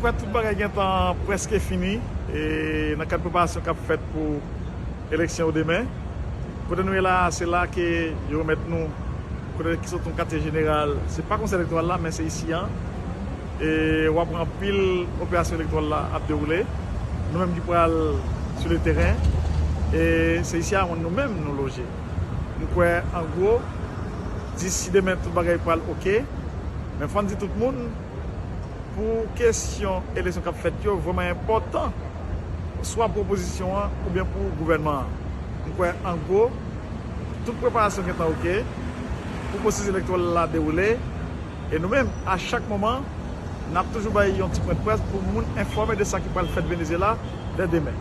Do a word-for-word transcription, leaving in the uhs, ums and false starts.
Tout bagay gentan prèske fini e nan kad preparasyon k ap fèt pou eleksyon yo demen. Kote nou ye la a, se la ke yo remèt nou kote ki sot yon katye jeneral. Se pa konsèy elektoral la, men se isi a. E w ap wè anpil operasyon elektoral la ap dewoule. Nou menm ki pral sou le teren, e se isi a nou menm nou loje. M kwè, an gwo, disi demen, tout bagay pral oke. Men fò n di tout moun, pou kesyon eleksyon k ap fèt yo, vrèman enpòtan, swa pou opozisyon an oubyen pou gouvènman an. M kwè, an gwo, tout preparasyon gentan oke pou pwosesis elektoral la dewoule. E nou menm, a chak moman, n ap toujou bay yon ti pwen près pou moun enfòme de sa ki pral fèt Venezyela dè demen.